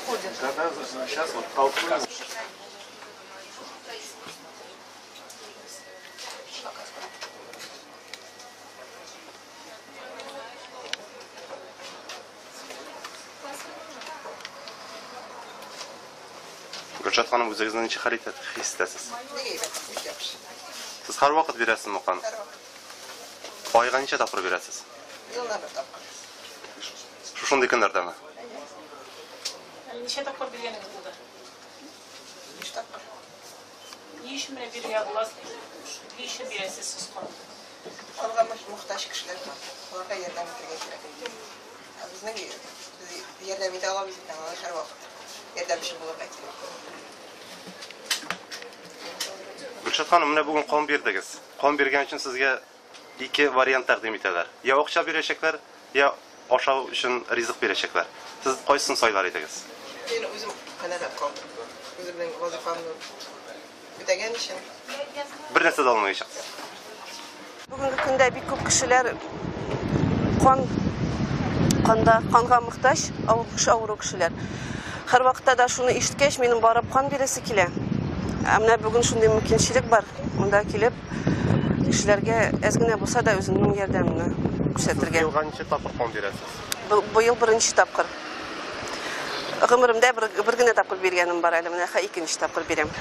заходят. Когда сейчас вот толпы. Гөлшат ханым, үзегезне ничек хәл итә, хис итәсез? Бик әйбәт, бик яхшы. Сез һәрвакыт бирәсезме кан? Һәрвакыт. Айга ничә тапкыр бирәсез? Елына бер тапкыр. Шушындый көннәрдәме? Әле ничә тапкыр биргәнегез булды? Өч тапкыр. Ни өчен менә бирергә буласыз? Ни өчен бирәсез сез кан? Канга мохтаҗ кешеләр бар. Аларга ярдәм итәргә кирәк. Ә безнең без ярдәм итә алабыз икән, алар һәрвакыт ярдәмче булырга кирәк. Гөлшат ханым, менә бүген кан бирдегез. Кан биргән өчен сезгә ике вариант тәкъдим итәләр. Я акча бирәчәкләр, я ашау өчен ризык бирәчәкләр. Сез кайсысын сайлар идегез? Мин үзем канәгать калдым. Үземнең вазифамны үтәгән өчен. Бер нәрсә дә алмаячаксыз. Бүгенге көндә бик күп кешеләр кан канда канга мохтаҗ, авыру кешеләр. Һәрвакытта да шуны ишеткәч, минем барып кан бирәсе килә. Ә менә бүген шундый мөмкинчелек бар. Монда килеп кешеләргә әз генә булса да үземнең ярдәмемне күрсәтергә. Елга ничә тапкыр кан бирәсез? Быел беренче тапкыр. Гомеремдә бер, бер генә тапкыр биргәнем бар әле, менә икенче тапкыр бирәм.